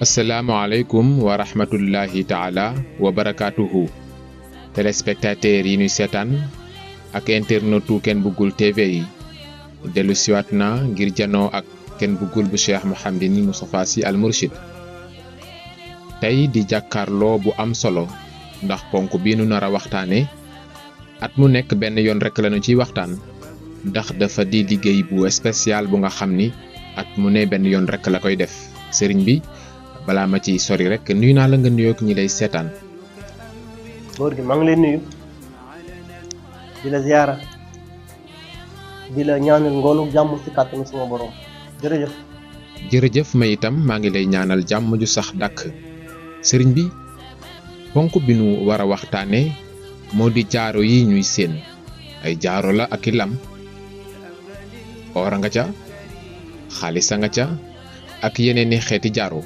asalaamaaleykum wa rahmatullahi taala wa barakaatuhu téléspectateurs yi ñuy seetaan ak internetu Ken Bougoul TV yi dellu siwaat na ngir janoo ak Ken Bougoul bu Cheikh Mouhamadine Moustapha Sy Al Mourchid tey di jàkkaarloo bu am solo ndax ponk bi nu nar a waxtaane at mu nekk benn yoon rek lañu ciy waxtaan ndax dafa di liggéey bu spécial bu nga xam ni at mu ne benn yoon rek la koy def sëriñ bi balaa ma ciy sori rek nuyu naa la nga nuyoog ñi lay seetaan. góor gi maa ngi lay nuyu di la ziyaara di la ñaanal ngoonu jàmm ci kàttanu sama borom jërëjëf. jërëjëf ma itam maa ngi lay ñaanal jàmm ju sax dàkk sëriñ bi ponk bi nu war a waxtaane moo di jaaro yi ñuy seen ay jaaro la ak i lam oor nga ca xaalis nga ca ak yeneeni xeeti jaaro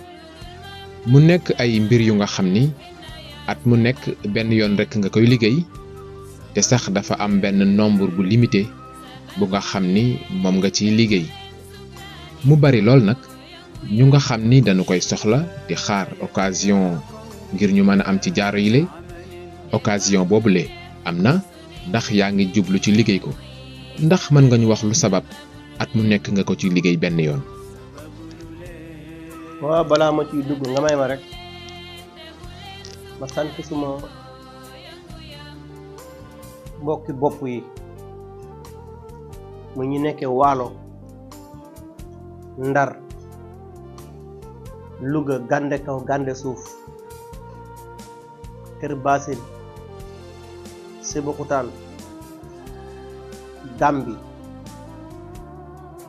mu nekk ay mbir yu nga xam ni at mu nekk benn yoon rek nga koy liggéey te sax dafa am benn nombre bu limité bu nga xam ni moom nga ciy liggéey mu bari lool nag ñu nga xam ni dañu koy soxla di xaar occasion ngir ñu mën a am ci jaaro yi le occasion boobule am na ndax yaa ngi jublu ci liggéey ko ndax mën nga ñu wax lu sabab at mu nekk nga ko ci liggéey benn yoon. waaw balaa ma ciy dugg nga may ma rek ma sant suma mbokki bopp yi mu ñu nekkee Waalo Ndar Louga Gande kaw Gande suuf Kër Basin Sébikotane Gambi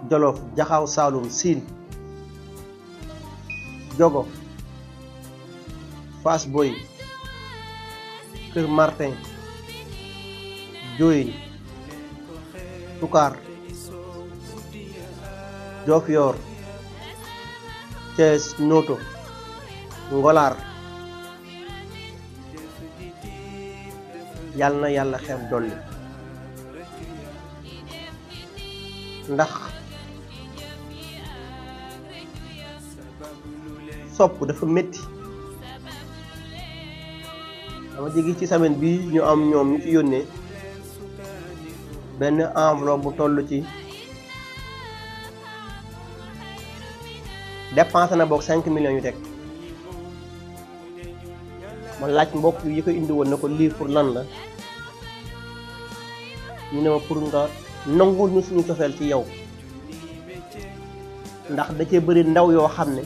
Jolof Jaxaw Saalum Siin Jogo Fass Boy Kër Martin Dioyin Toucar Diofior Thiès Noto Ngolaar yàlla na yàlla xeeb dolli ndax sopp dafa métti dama jegi ci semaine bi ñu am ñoom ñu ci yónnee benn enveloppe bu toll ci dépensé na boog 5 millions yu teg ma laaj mbokk yi ko indi woon na ko lii pour lan la ñu ne ma pour nga nangul ñu suñu cofeel ci yow ndax da cee bëri ndaw yoo xam ne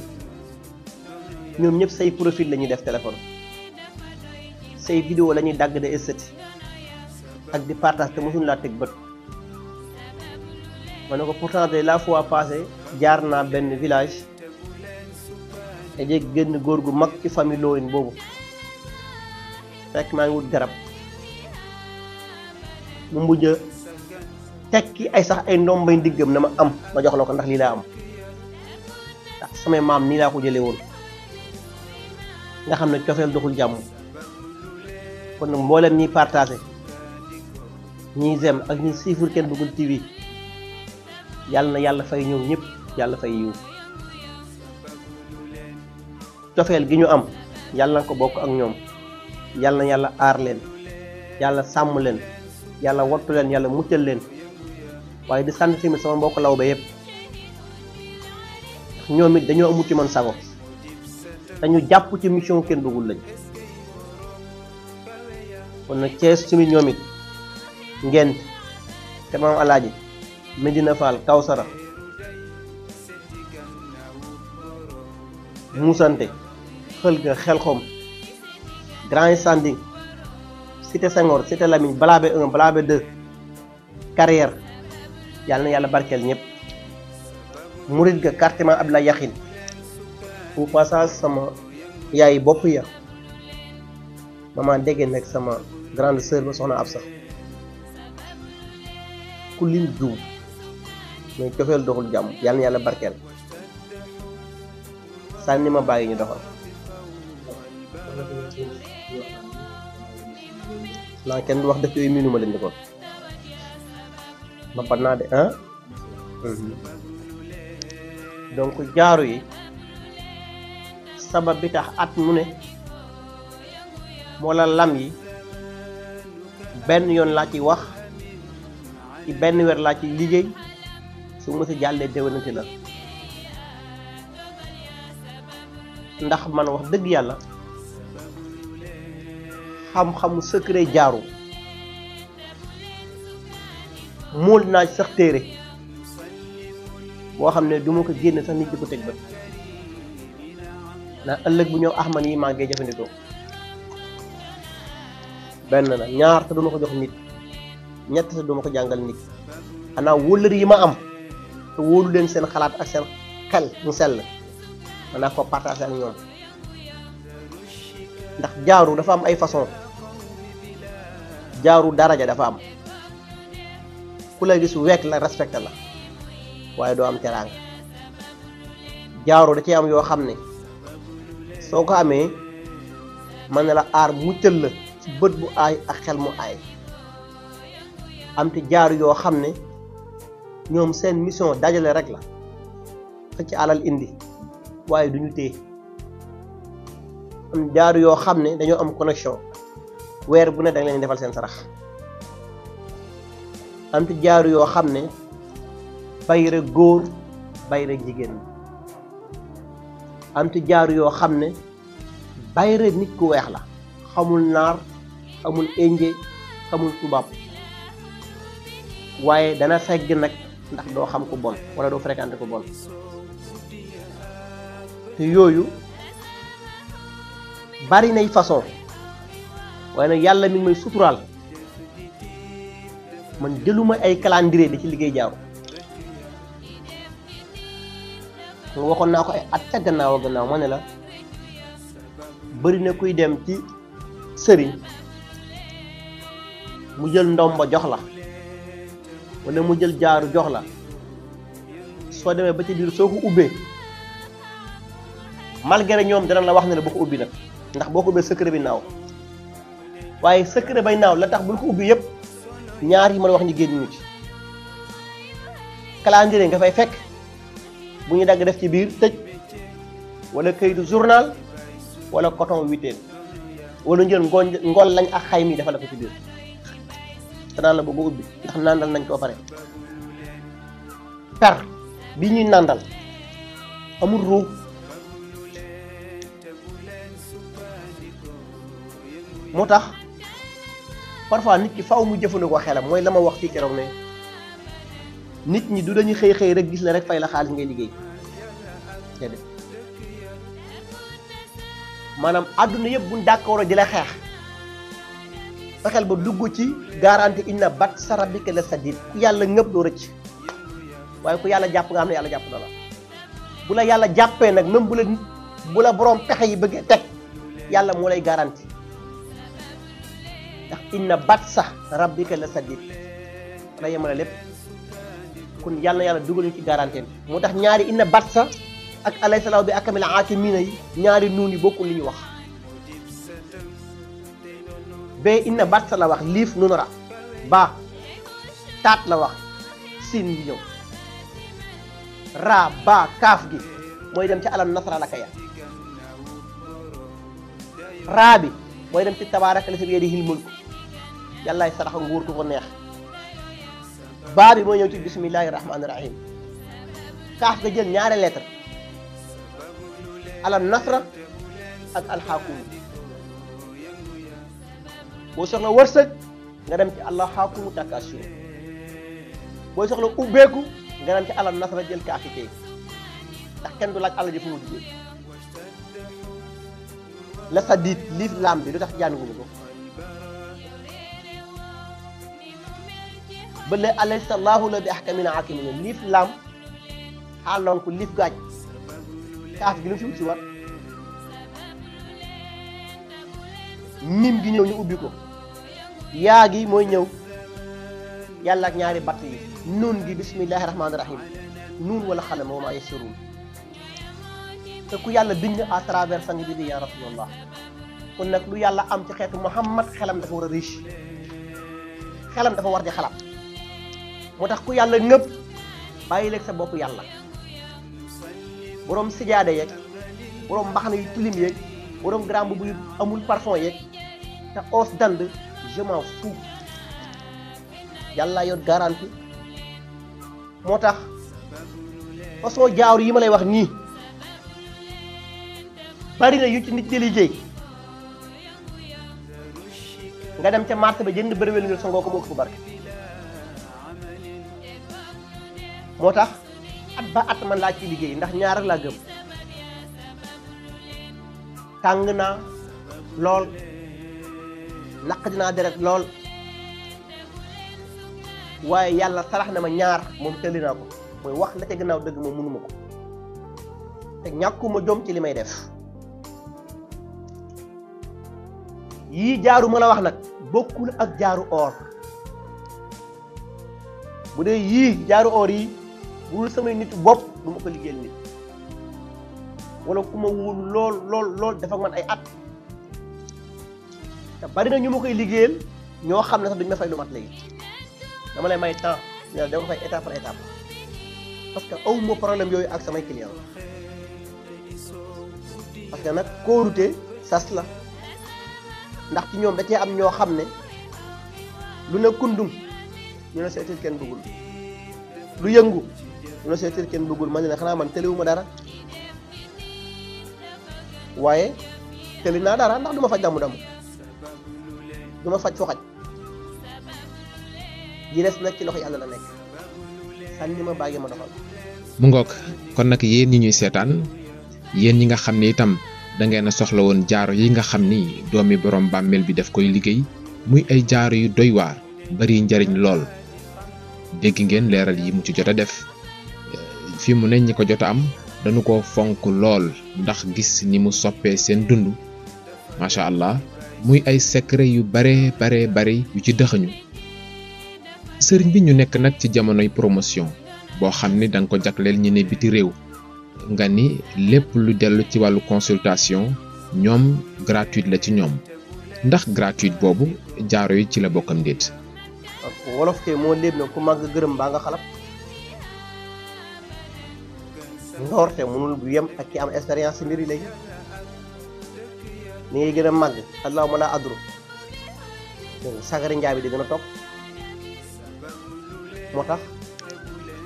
ñoom ñëpp say profil la ñuy def téléphone say vidéo la ñuy dagg de esthétique ak di partage te mosuñ laa teg bët ma ne ko pourtant de la fois passée jaar naa benn village te jeg génn góor gu mag ci famille looyin boobu fekk maa ngi wut garab mu mujj a tekki ay sax ay ndombay ndiggam na ma am ma jox la ko ndax lii laa am ndax samay maam nii laa ko jëlee woon nga xam ne cofeel doxul jàmm kon nag mboolem ñiy partagé ñiy zem ak ñi siifur Ken Bougoul TV yàlla na yàlla fay ñoom ñëpp yàlla fay yiw cofeel gi ñu am yàlla na ko bokk ak ñoom yàlla na yàlla aar leen yàlla sàmm leen yàlla wattu leen yàlla muccal leen waaye di sant tamit sama mbokk law ba yëpp ñoom it dañoo amut ci man sago dañu jàpp ci mission Ken Bougoul lañ kon nag Thiès tamit ñoom it ngent te maam alaaji Medina Fall Kawsara Muusante Xëlga Xelxom Grand Standing Cité Senghor Cité Lamine Balabé 1 Balabé 2 Carrière yàlla na yàlla barkeel ñëpp murit ga quartier Abdoulaye Yaxin au passage sama yaay bopp ya maman dégg nekk sama grande sœur ba soxna Absa ku lim juum mais cofeel doxul jàmm yàlla na yàlla barkeel sànni ma bàyyi ñu doxal naa kenn du wax dëkk yooyu miinu ma leen di ko ma pat naa de donc jaaru yi sabab bi tax at mu ne moo la lam yi benn yoon laa ci wax ci benn weer laa ci liggéey su ma si jàllee déwénati la ndax man wax dëgg yàlla xam-xamu secret jaaru mool naa sax téere boo xam ne du ma ko génn sax nit di ko teg bët ndax ëllëg bu ñëw Ahmad yi maa ngi jëfandikoo benn la ñaar te du ma ko jox nit ñett te du ma ko jàngal nit xanaa wóllëri yi ma am te wóolu leen seen xalaat ak seen xel mu sell mën naa ko partager ak ñoom ndax jaaru dafa am ay façon jaaru daraja dafa am ku la gis wekk la respecté la waaye doo am teraanga jaaru da ci am yoo xam ne soo ko amee mën na la aar muccal la ci bët bu aay ak xel mu aay am te jaaru yoo xam ne ñoom seen mission dajale rek la xëcc alal indi waaye duñu téye am jaaru yoo xam ne dañoo am connexion weer bu ne da nga leen defal seen sarax am te jaaru yoo xam ne bayre góor bayre jigéen am te jaaru yoo xam ne bayre nit ku weex la xamul naar xamul indien xamul tubaab waaye dana segg nag ndax doo xam ko bon wala doo fréquenté ko bon te yooyu bari nay façon waaye nag yàlla mi ngi may suturaal man jëluma ay calendrier di ci liggéey jaaru nga waxoon naa ko ay at ca gannaaw ma ne la bari na kuy dem ci sëriñ mu jël ndomba jox la wala mu jël jaaru jox la soo demee ba ci biir soo ko ubbee malgré ñoom dana la wax ne la boo ko ubbi nag ndax boo ko ubbee secret bi naaw waaye secret bay naaw la tax bul ko ubbi yëpp ñaar yi ma la wax ñu génn ñu ci calendrier nga fay fekk bu ñu dagg def ci biir tëj wala kayitu journal wala coton huitaine wala njël ngol lañ ak xay mi dafa la ko ci biir te naan la boobu ubbi ndax nàndal nañ ko pare per bi ñuy nàndal amul ruu moo tax parfois nit ki faw mu jëfandikoo xelam mooy la ma wax fii keroog ne nit ñi du dañuy xëy xëy rek gis la rek fay la xaalis ngay liggéey déedéet maanaam àdduna yëpp buñ d'accord di la xeex fexeel ba dugg ci garantie inna batsa rabbika la sadid ku yàlla ngëpp doo rëcc waaye ku yàlla jàpp nga xam ne yàlla jàpp na la bu la yàlla jàppee nag même bu la borom pexe yi bëggee teg yàlla moo lay garantie ndax inna batsa rabbika la sadid la yemale lépp kon yàlla dugal ñu ci garantie moo tax ñaari inna batsa ak alayhi salaahu bi akamil aakimiina yi ñaari nuun yi bokkul li ñu wax ba inna batsa la wax liif nunura ba taat la wax siin bi ñëw ra ba kaaf gi mooy dem ci alam nasara laka ya raa bi mooy dem ci tabaaraka llazi bi yadihil mulk yàllaay saraxa nguur ku ko neex baa bi mooy ñëw ci bismillahi rahmaani rahim kaaf nga jël ñaari lettre alam nasra ak alxaakum boo soxla wërsëg nga dem ci allah xaakumu takasur boo soxla ubbeeku nga dem ci alam nasra jël kaafi tey ndax kenn du laaj àll ji fu mu duggee la sa diit liif laam bi lu tax jànguñu ko ba le alaysa allahu la bi ahkamina hakimina liif laam xaaloon ko liif gaaj kaaf gi lu fi si war mim gi ñëw ñu ubbi ko yaa gi mooy ñëw yàlla ak ñaari batt yi nuun gi bismillahi rahmaani rahim nuun wala xalam wa maa yasruun te ku yàlla bind à travers sang bi di yaa rasulallah kon nag lu yàlla am ci xeetu Muhammad xelam dafa war a riche xelam dafa war di xalaat moo tax ku yàlla ngëpp bàyyi leeg sa bopp yàlla borom sijaade yeeg borom mbaxana yu tilim yeeg borom grand bu yu amul parfum yeeg te os dand je m'en fous yàlla yor garantie moo tax façon jaaru yi ma lay wax nii bari na yu ci nit di liggéey nga dem ca marché ba jënd bëriwél ngir sangoo ko moo ko barke moo tax at ba at man laa ci liggéey ndax ñaar rek laa gëm tàng naa lool naq dinaa deret lool waaye yàlla sarax na ma ñaar moom tëlli naa ko mooy wax la ca gannaaw dëgg moom mënuma ko te ñàkkuma jom ci li may def yii jaaru ma la wax nag bokkul ak jaaru or bu dee yii jaaru or yi bu dul samay nit bopp du ma ko liggéeyal nit wala ku ma wóolu lool lool lool dafa man ay at te bari na ñu ma koy liggéeyal ñoo xam ne sax duñ ma fay lu mat léegi dama lay may temps da ko fay étape par étape parce que aw ma problème yooyu ak samay client parce que nag kóorute sas la ndax ci ñoom da cee am ñoo xam ne lu ne kundum ñu ne seetil kenn bëggul lu yëngu ñu ne seetil kenn bëggul man ne xanaa man tëliwuma dara waaye tëli naa dara ndax du ma faj damu-damu du ma faj fo xaj yi des nag ci loxo yàlla la nekk sànni ma bàyyi ma doxal. mu ngoog kon nag yéen ñi ñuy seetaan yéen ñi nga xam ne itam da ngeen a soxla woon jaaro yi nga xam ni doomi borom bàmmeel bi daf koy liggéey muy ay jaaro yu doy waar bari njariñ lool dégg ngeen leeral yi mu ci jot a def fi mu ne ñi ko jot a am dañu ko fonk lool ndax gis ni mu soppee seen dund macha allah muy ay secret yu bare bari yu ci dëxañu sëriñ bi ñu nekk nag ci jamonoy promotion boo xam ni danga ko jagleel ñi ne biti réew nga ni lépp lu dellu ci wàllu consultation ñoom gratuite la ci ñoom ndax gratuite boobu jaaro yi ci la bokkam déet. wolof ke moo léeb na ku màgg gërëm baa nga xalab ndoorte mënul bu yem ak ki am expérience ci mbir yi léegi ni ngay gën a màgg allahuma la adru sagari njaay bi di gën a topp moo tax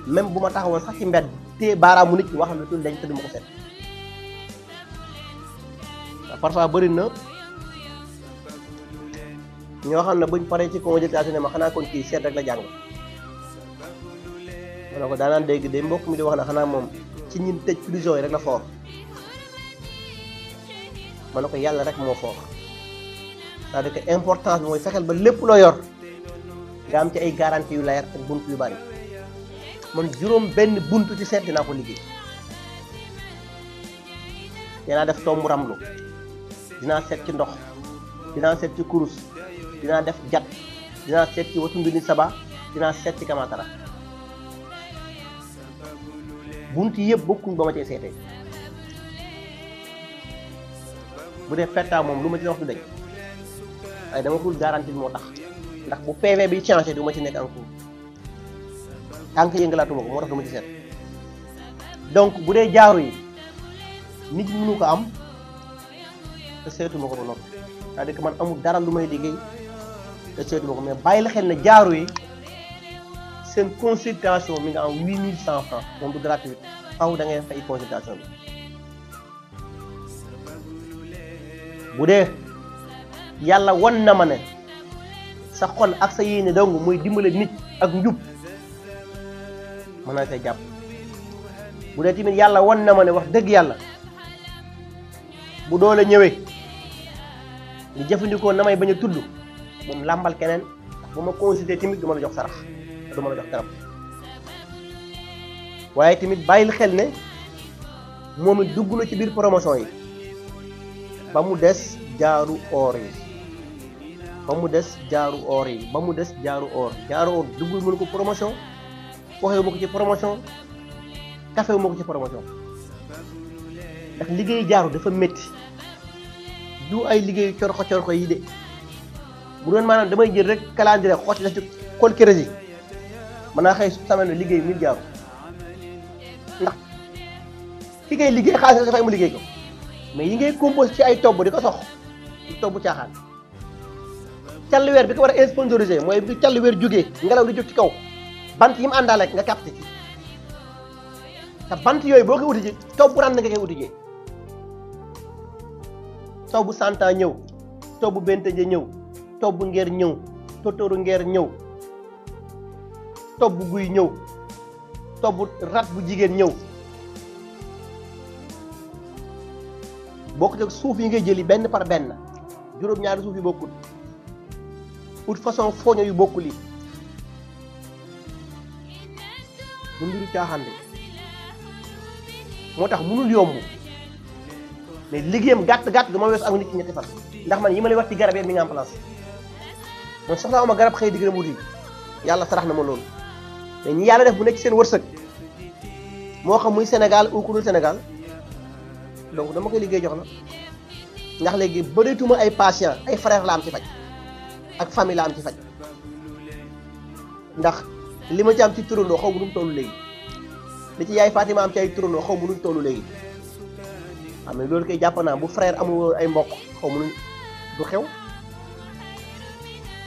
même bu ma taxawoon sax ci mbedd te baaraamu nit ñi wax lu tul dañ te duma ko seet parfois bëri na ñoo xam ne buñ paree ci consultation ne ma xanaa kon kii seet rek la jàng ma ne ko daanaan dégg de mbokk mi di wax ne xanaa moom ci ñin tëj prison yi rek la foor ma ne ko yàlla rek moo foor c'est-à-dire que importance mooy fexeel ba lépp loo yor nga am ci ay garantie yu leer ak bunt yu bari man juróom benn buntu ci seet dinaa ko liggéey dinaa def tombu ramlu dinaa seet ci ndox dinaa seet ci kurus dinaa def jat dinaa seet ci watundu ni saba dinaa seet ci kamatara buntu yëpp bokkuñ ba ma cee seetee bu dee fettaa moom lu ma ci wax du dañ waaye dama ko garantie moo tax ndax bu PV bi changé du ma ci nekk en cours tànk yëngalaatuma ko moo tax du ma ci seet donc bu dee jaaru yi nit ñi mënu ko am te seetuma ko ba noppi c'est-à-dire que man amul dara lu may liggéey te seetuma ko mais bàyyi la xel ne jaaru yi seen consultation mi nga am 8100 francs moom du gratuit faw da ngay fay consultation bi bu dee yàlla wan na ma ne sa xol ak sa yéene dong mooy dimbale nit ak njub mën naa see jàpp bu dee tamit yàlla wan na ma ne wax dëgg yàlla bu doole ñëwee ñu jëfandikoo na may bañ a tudd moom làmbal keneen ndax bu ma consulté tamit du ma la jox sarax du ma la jox garab waaye tamit bàyyil xel ne moom it dugg na ci biir promotion yi ba mu des jaaru or yi ba mu des jaaru or yi ba mu des jaaru or duggul mënu ko promotion waxewu ma ko ci promotion kafewu ma ko ci promotion ndax liggéeyu jaaru dafa métti du ay liggéeyu corxo yi de bu doon maanaam damay jël rek calendrier xotti la ci col crédit mën naa xëy semaine bi liggéey 1000 jaaru ndax ki ngay liggéey xaalis dafa fay mu liggéey ko mais yi ngay composé ci ay tobb di ko sox di tobbu caaxaan calli weer bi ko war a sponsorisé mooy bi calli weer jógee ngelaw li jóg ci kaw bant yi mu àndaale rek nga capté ci te bant yooyu boo koy uti ji tobbu rànd nga koy uti ji tobbu santa ñëw tobbu benteje ñëw tobbu ngeer ñëw totoru ngeer ñëw tobbu guy ñëw tobbu rat bu jigéen ñëw bokk ak suuf yi ngay jëli benn par benn juróom-ñaari suuf yi bokkul ut façon fooño yu bokkul yi bu mbiru caaxaan de moo tax mënul yomb mais liggéeyam gàtt du ma weesu ak nit ci ñetti fan ndax man yi ma lay wax ci garab yi mi nga en place man soxlaa ma garab xëy di gën a wuti yàlla sarax na ma loolu mais ñi yàlla def bu nekk seen wërsëg moo xam muy Sénégal ou ku dul Sénégal donc dama koy liggéey jox la ndax léegi bëreetuma ay patient ay frère la am ci faj ak famille la am ci faj ndax li ma ci am ci turandoo xaw ma nu mu toll léegi li ci yaay Fatima am ci ay turandoo xaw ma nu mu toll léegi xam ne loolu koy jàpp naa bu frère amul ay mbokk xaw ma nu du xew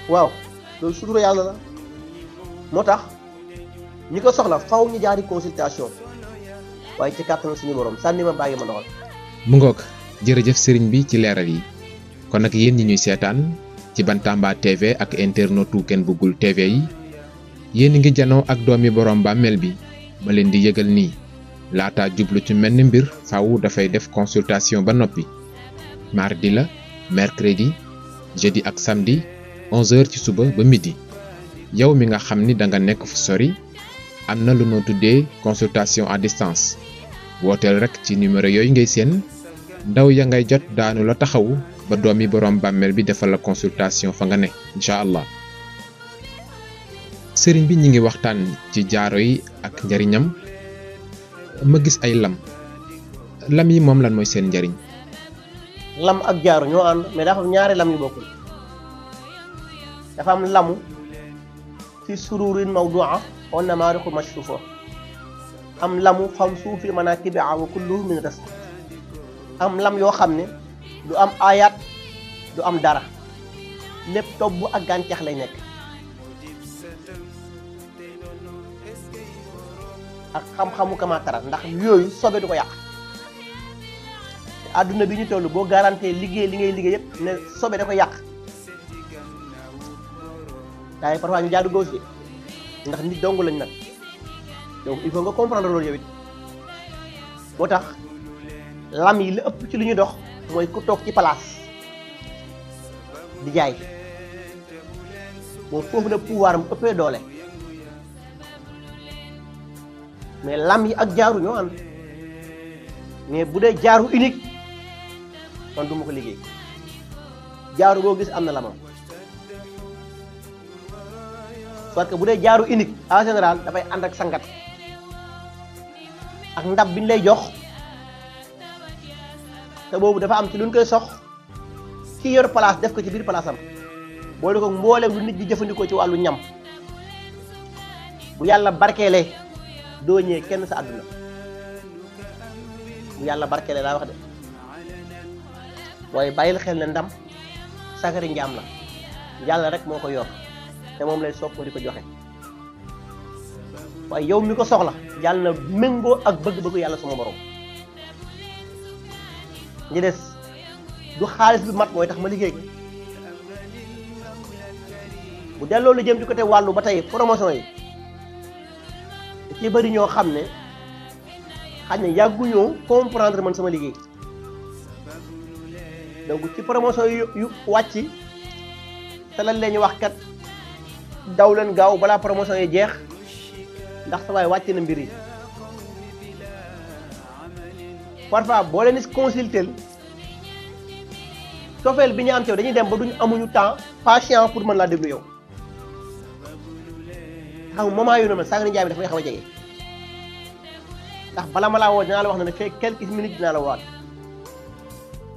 waaw loolu sutura yàlla la moo tax ñi ko soxla faw ñu jaari consultation waaye ci kàttan suñu borom sànni ma bàyyi ma doxal. mu ngoog jërëjëf sëriñ bi ci leeral yi kon nag yéen ñi ñuy seetaan ci Bantamba TV ak internetu Ken Bougoul TV yi yéen ngi janoo ak doomi borom bàmmeel bi ma leen di yëgal nii laata jublu ci mel ni mbir faaw dafay def consultation ba noppi mardi la mercredi jeudi ak samedi 11h ci suba ba midi yow mi nga xam ni da nga nekk fu sori am na lu noo tuddee consultation à distance wooteel rek ci numéro yooyu ngay seen ndaw ya ngay jot daanu la taxawu ba doomi borom bàmmeel bi defal la consultation fa nga ne incha allah. sëriñ bi ñi ngi waxtaan ci jaaro yi ak njariñam ma gis ay lam yi moom lan mooy seen njariñ. lam ak jaaro ñoo ànd mais dafa am ñaari lam yu bokkul dafa am lamu fi sururin mawdu'a wa namaariqu mashfufa am lamu fam suufi manakibi'a wa kulluhu min ras am lam yoo xam ne du am ayat du am dara lépp tobb ak gàncax lay nekk ak xam-xamu kamaatara ndax yooyu sobe du ko yàq te àdduna bi ñu toll boo garanté liggéey li ngay liggéey yëpp ne sobe da ko yàq waaye parfois ñu jaadu gauche ndax nit dong lañ nag donc il faut nga comprendre loolu yow it moo tax lam yi la ëpp ci li ñuy dox mooy ku toog ci place di jaay moom foofu la pouvoir am ëppee doole mais lam yi ak jaaru ñoo ànd mais bu dee jaaru unique man du ma ko liggéey jaaru boo gis am na lamam parce que bu dee jaaru unique en général dafay ànd ak sangat ak ndab bi ñu lay jox te boobu dafa am ci lu ñu koy sox ki yor place def ko ci biir place am boole ko mbooleem lu nit di jëfandikoo ci wàllu ñam bu yàlla barkeelee doo ñëwee kenn sa àdduna bu yàlla barkeelee laa wax de waaye bàyyil xel ne ndam sagari njaam la yàlla rek moo ko yor te moom lay sopp di ko joxe waaye yow mi ko soxla yàlla na méngoo ak bëgg-bëggu yàlla suma borom ñi des du xaalis bi mat mooy tax ma liggéey ko bu delloo lu jëm ci côté wàllu ba tey promotion yi ci bëri ñoo xam ne xaj na yàgguñoo comprendre man sama liggéey donc ci promotion yu wàcc te lan leen ñu wax kat daw leen gaaw balaa promotion yi jeex ndax sa waay wàcc na mbir yi parfois boo leen di consulter cofeel bi ñu am ci yow dañuy dem ba duñu amuñu temps patient pour mën laa déglu yow xam moment yu noonu Sagar Ndiaye bi daf may xaw a jege ndax bala ma laa woo dinaa la wax ne fekk quelques minutes dinaa la waat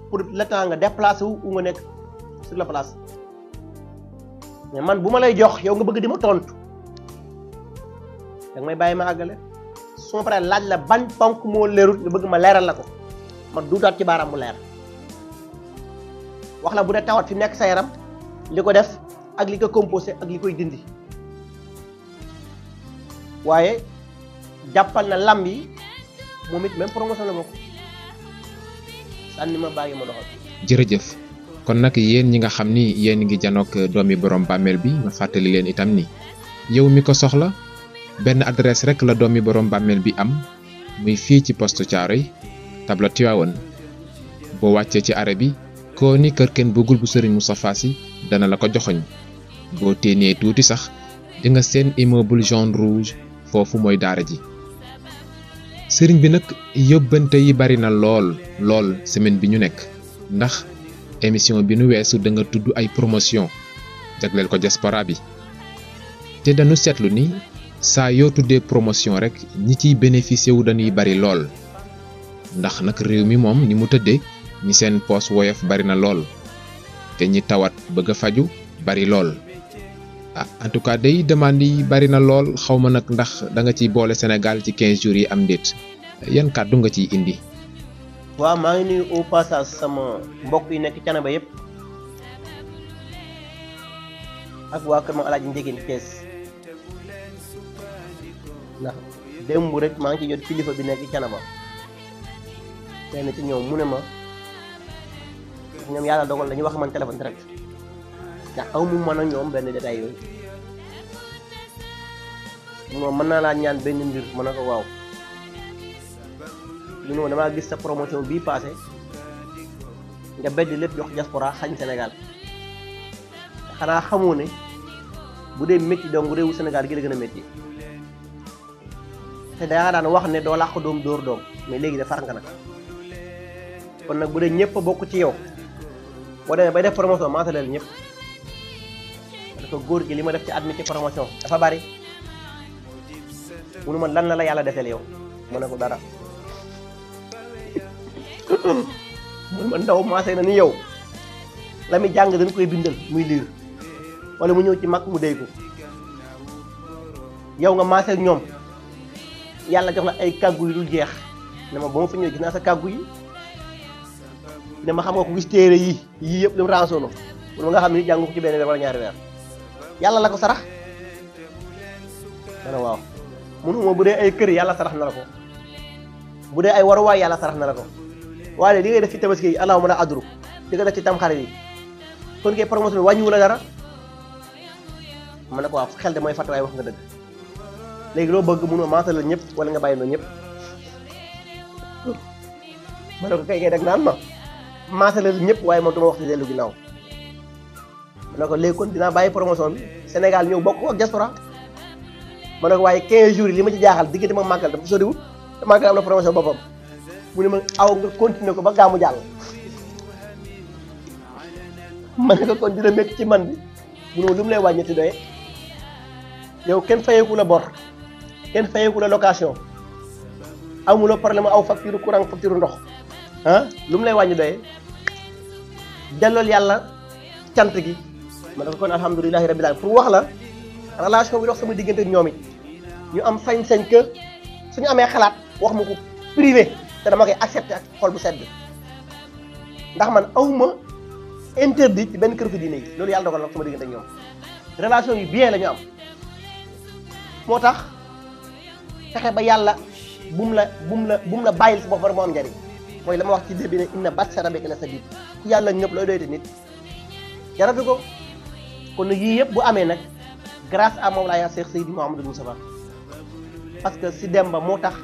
pour le temps nga déplacé wu ou nga nekk sur la place mais man bu ma lay jox yow nga bëgg di ma tontu danga may bàyyi ma àggale su ma paree laaj la ban ponk moo leerul nga bëgg ma leeral la ko ma duutaat ci baaraam bu leer wax la bu dee tawat fi nekk sa yaram li ko def ak li ko composé ak li koy dindi waaye jàppal na lamb yi moom it même promotion la bokk sànni ma bàyyi ma doxal. jërëjëf kon nag yéen ñi nga xam ni yéen ngi janook doomi borom bàmmeel bi ma fàttali leen itam ni yow mi ko soxla benn adresse rek la doomi borom bàmmeel bi am muy fii ci poste Thiaroye tabla Tivaouane boo wàccee ci arrêt bi koo ni kër kenn bëggul bu Serigne Moustapha Sy dana la ko joxoñ boo téenee tuuti sax di nga seen immeuble jaune rouge foofu mooy daara ji sëriñ bi nag yóbbante yi bari na lool semaine bi ñu nekk ndax émission bi nu weesu da nga tudd ay promotion jagleel ko diaspora bi te dañu seetlu ni saa yoo tuddee promotion rek ñi ciy bénéficier wu dañuy bari lool ndax nag réew mi moom ni mu tëddee ñi seen poos woyof bari na lool te ñi tawat bëgg a faju bari lool en tout cas day demande yi bari na lool xawma nag ndax da nga ciy boole Sénégal ci 15 jours yi am ndéet yan kàddu nga ciy indi. waaw maa ngi nuyu au passage sama mbokk yi nekk Canaba yëpp ak waa kër ma Alaaji Njegéen Kees ndax démb rek maa ngi ci jot kilifa bi nekk Canaba kenn ci ñoom mu ne ma ñoom yàlla dogal dañuy wax man téléphone direct ndax aw mu mën a ñoom benn détail yooyu moom mën naa laa ñaan benn mbir mën na ko waaw lu noonu damaa gis sa promotion bii passé nga beddi lépp jox diaspora xañ Sénégal xanaa xamoo ne bu dee métti donc réewu Sénégal gi la gën a métti te dangaa daan wax ne doo làq doom dóor doom mais léegi de far nga nag kon nag bu dee ñëpp a bokk ci yow boo demee bay def promotion maasaleel ñëpp parce que góor gi li ma def ci at mi ci promotion dafa bari munu ma lan la yàlla defeel yow ma ne ko dara mun ma ndaw maasee na ni yow la muy jàng dañ koy bindal muy liir wala mu ñëw ci mag mu déy ko yow nga maasee ñoom yàlla jox la ay kàggu yu dul jeex ne ma ba ma fa ñëw gis naa sa kàggu yi ne ma xam nga ko gis téere yii yëpp dem ransono mun ma nga xam ni jàng ko ci benn weer wala ñaari weer yàlla la ko sarax dana waaw munuma bu dee ay kër yàlla sarax na la ko bu dee ay waruwaay yàlla sarax na la ko waaye li ngay def ci tabaski yi alaaw mën a adru di nga def ci tamxarit yi kon kay promotion bi wàññiwu la dara ma ne ko waaw xel de mooy fàtte waaye wax nga dëgg léegi loo bëgg munoo maata la ñëpp wala nga bàyyi noonu ñëpp ma ne ko kay ngay dag naan ma maata la ñëpp waaye moom duma wax ci dellu ginnaaw ma ne ko léegi kon dinaa bàyyi promotion bi Sénégal ñëw bokk ak diaspora ma ne ko waaye 15 jours yi li ma ci jaaxal diggante ma màggal dafa soriwul te màggal am na promotion boppam mu ne ma aw nga continuer ko ba gàmmu jàll ma ne ko kon dina métti ci man bi mu ne lu mu lay wàññeeti doye yow kenn fayeeku la bor kenn fayeeku la location amuloo problème aw facture courant facture ndox ah lu mu lay wàññi doye dellool yàlla cant gi ma ne ko kon alhamdulilahi rabbil alamin pour wax la relation bi dox sama diggante ñoom it ñu am sañ-sañ que suñu amee xalaat wax ma ko privé te dama koy accepté ak xol bu sedd ndax man awma interdit ci benn kër fi diine yi loolu yàlla dogal na sama diggante ñoom relation yu bien la ñu am moo tax fexe ba yàlla bum la bàyyil sa bopp war moo am njariñ mooy la ma wax ci début ne inna batsa rabbika la sadid ku yàlla ñëpp looy doyte nit jaratu ko kon nag yii yëpp bu amee nag grâce à Mawlaaya Cheikh Seydi Mouhamadou Moustapha parce que si Demba moo tax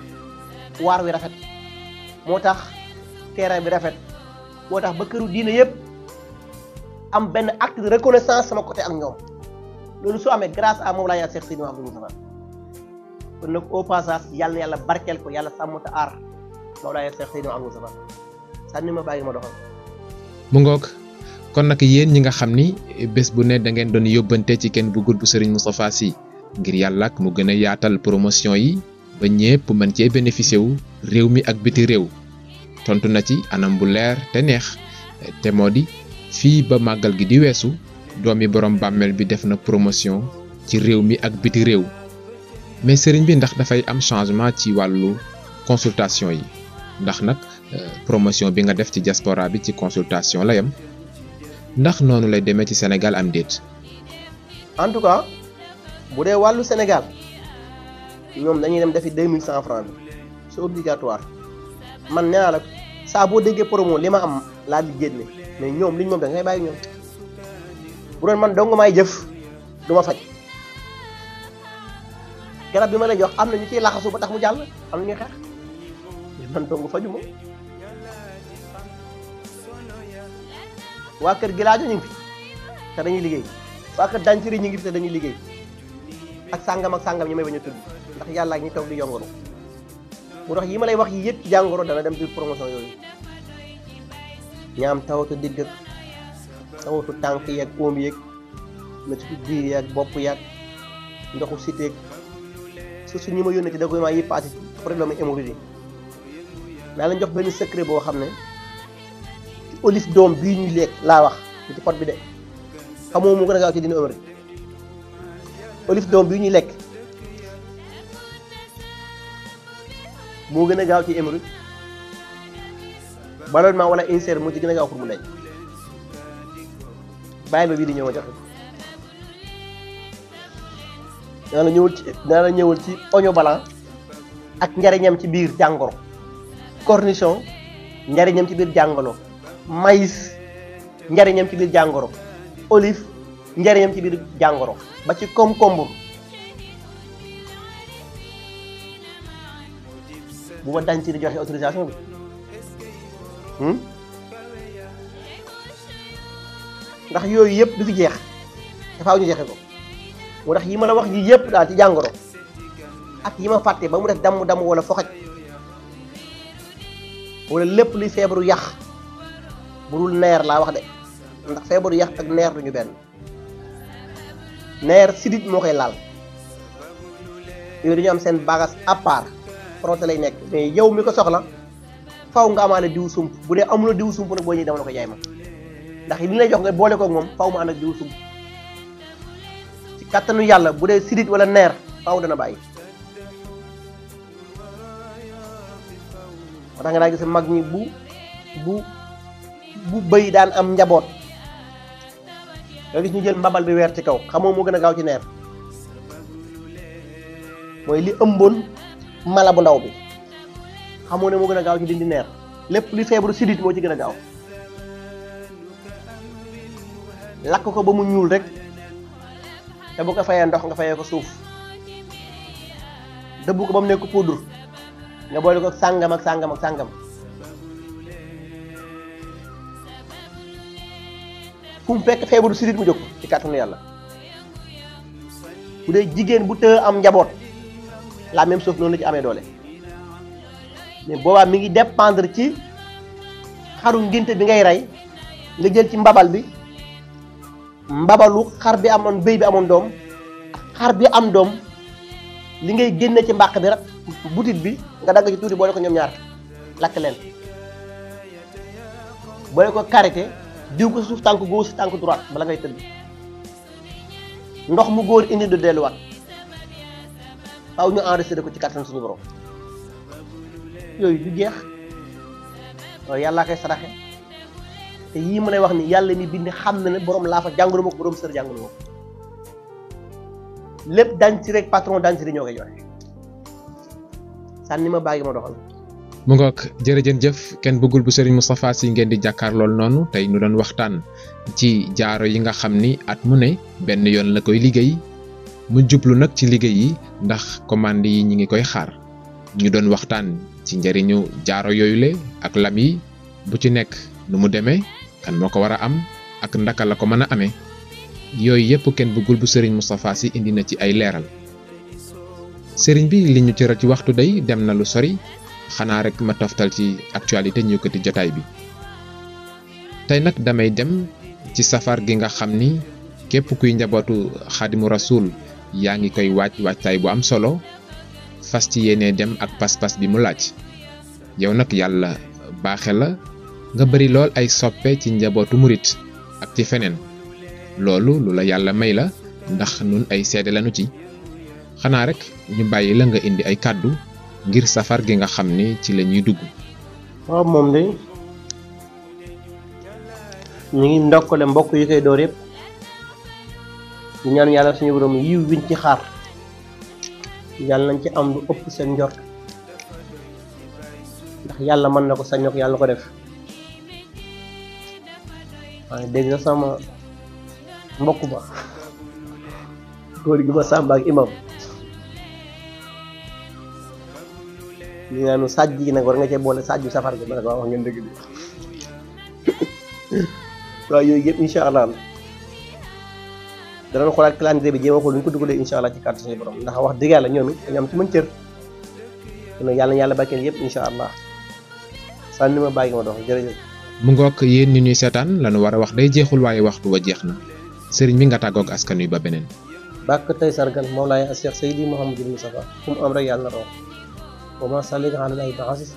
waar wi rafet moo tax terrain bi rafet moo tax ba këru diine yëpp am benn acte de reconnaissance sama côté ak ñoom loolu su amee grâce à Mawlaaya Cheikh Seydi Mouhamadou Moustapha kon nag au passage yàlla na yàlla barkeel ko yàlla sàmm te aar Mawlaaya Cheikh Seydi Mouhamadou Moustapha sànni ma bàyyi ma doxal. mu ngoog kon nag yéen ñi nga xam ni bés bu ne da ngeen doon yóbbante ci kenn bëggul bu Serigne Moustapha Sy ngir yàlla ak mu gën a yaatal promotion yi ba ñépp mën cee bénéficier wu réew mi ak biti réew tontu na ci anam bu leer te neex te moo di fii ba màggal gi di weesu doomi borom bàmmeel bi def na promotion ci réew mi ak biti réew mais sëriñ bi ndax dafay am changement ci wàllu consultation yi ndax nag promotion bi nga def ci diaspora bi ci consultation la yam ndax noonu lay demee ci Sénégal am déet. en tout cas bu dee wàllu Sénégal ñoom dañuy dem defi 2100 francs c'est obligatoire man nee naa la saa boo déggee promo li ma am laa di génne mais ñoom liñ moom da ngay bàyyi ñoom bu doon man dong may jëf du ma faj garab bi ma lay jox am na ñu ciy laxasu ba tax mu jàll am na ñuy xeex mais man dong faju ma waa kër Gilaajo ñu ngi fi te dañuy liggéey waa kër Danciri ñu ngi fi te dañuy liggéey ak sàngam ñi may bañ a tudd ndax yàlla ak ñi toog di yongoro bu tax yi ma lay wax yi yëpp ci jàngoro dana dem biir promotion yooyu ñaam tawatu digg tawatu tànk yeeg oom yeeg métti biir yeeg bopp yeeg ndoxu siteeg su ñi ma yónnee ci document yi passé ci problème hémorroïde naa leen jox benn secret boo xam ne ci olive doom bii ñuy lekk laa wax ci pot bi de xamoo mu gën a gaaw ci dina hémorroïde olive doom bii ñuy lekk moo gën a gaaw ci hémorroïde ballonnement wala ulcère moo ci gën a gaaw pour mu dañ bàyyi ba bii di ñëw ma joxe dana la ñëwal ci oignon blanc ak njariñam ci biir jàngoro cornichon njariñam ci biir jàngoro maïs njariñam ci biir jàngoro olive njariñam ci biir jàngoro ba ci concombre bu ma dañ ci di joxe autorisation bi ndax yooyu yëpp du fi jeex dafaaw ñu jeexe ko moo tax yi ma la wax yi yëpp daal ci jàngoro ak yi ma fàtte ba mu def damm wala foxaj wala lépp luy feebaru yax burul neer laa wax de ndax feebaru yax ak neer duñu benn neer sidit moo koy laal yooyu dañu am seen bagage à part frotté lay nekk mais yow mi ko soxla faw nga amaale diw sump bu dee amuloo diw sump nag boo ñëwee dama la ko jaay ma ndax li lay jox nga boole koog moom faw mu ànd ak diw sump ci kattanu yàlla bu dee sidit wala neer faw dana bàyyi. moo tax nga daa gis mag ñi bu bëy daan am njaboot nga gis ñu jël mbabal bi weer ci kaw xamoo moo gën a gaaw ci neer mooy li ëmboon mala bu ndaw bi xamoo ne moo gën a gaaw ci dindi neer lépp li feebaru sidit moo ci gën a gaaw lakk ko ba mu ñuul rek te bu ko fayee ndox nga fayee ko suuf dëbb ko ba mu nekk poudre nga boole ko sàngam ak sàngam ak sàngam fu mu fekk feebaru sidit mu jóg ci kàttanu yàlla bu dee jigéen bu të am njaboot la même chose noonu la ci amee doole mais boobaa mi ngi dépendre ci xaru ngénte bi ngay rey nga jël ci mbabal bi mbabalu xar bi amoon bëy bi amoon doom xar bi am doom li ngay génne ci mbàq bi rek butit bi nga dagg ci tuuti boole ko ñoom ñaar lakk leen boole ko karité diw ko suuf tànk gauche tànk droite bala ngay tëdd ndox mu góor indi du delluwaat faaw ñu enregistré ko ci kàttan suñu borom yooyu du jeex loolu yàllaa koy saraxe te yii ma lay wax ni yàlla mi bind xam na ne borom laa fa jàngalu ma ko borom sër jàngalu ma ko lépp dañ ci rek patron dañ ci ñoo koy joxe sànni ma baagi ma doxal. mu ngoog jërëjëf kenn bëggul bu Serigne Moustapha Sy ngeen di jàkkaar lool noonu tey nu doon waxtaan ci jaaro yi nga xam ni at mu ne benn yoon la koy liggéey mu jublu nag ci liggéey yi ndax commande yi ñi ngi koy xaar ñu doon waxtaan ci njëriñu jaaro yooyu le ak lam yi bu ci nekk nu mu demee kan moo ko war a am ak ndaka la ko mën a amee yooyu yëpp kenn bëggul bu Serigne Moustapha Sy indi na ci ay leeral Serigne bi li ñu cëral ci waxtu day dem na lu sori xanaa rek ma toftal ci actualité ñu yëkkati jotaay bi tey nag damay dem ci safar gi nga xam ni képp kuy njabootu Xaadimu Rasuul yaa ngi koy waajtaay bu am solo fas ci yéene dem ak pas-pas bi mu laaj yow nag yàlla baaxe la nga bari lool ay soppe ci njabootu murit ak ci feneen loolu lu la yàlla may la ndax nun ay seede lañu ci xanaa rek ñu bàyyi la nga indi ay kàddu ngir safar gi nga xam ni ci la ñuy dugg. waaw moom de ñu ngi ndokkale mbokk yi koy door yëpp ñu ñaan yàlla suñu borom yiw wiñ ci xaar yàlla nañ ci am lu ëpp seen njort ndax yàlla mën na ko sañ na ko yàlla ko def waaye dégg nga sama mbokk ba góor gi ma Samba ak imam ñu naan sàjj yi nag war nga cee boole sàjju safar gi ma ne ko wax ngeen dëgg bi waaw yooyu yëpp incha allah danañ xoolaat calendrier bi jéem a xool nu ñu ko dugalee incha allah ci kàddu suñu borom ndax wax dëgg yàlla ñoom it dañu am ci mën cër kon yàlla na yàlla barkeel yëpp incha allah sànni ma bàyyi ma dox jërëjëf. mu ngoog yéen ñi ñuy seetaan lañu war a wax day jeexul waaye waxtu wa jeex na sëriñ bi nga tàggoog askan wi ba beneen. bàkk tey sargal Mawlaaya Cheikh Seydi Mouhamadou Moustapha fu mu am rek yàlla na roon wa ma salika ala ay baxasis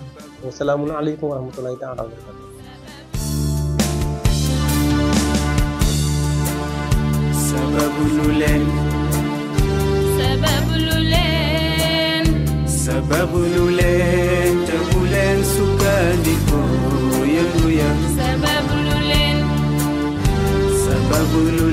wa salaamun aleykum wa rahmatullahi taala wa barakatu. sababu lu leen te bu leen sukkandiku yëngu ya sababu lu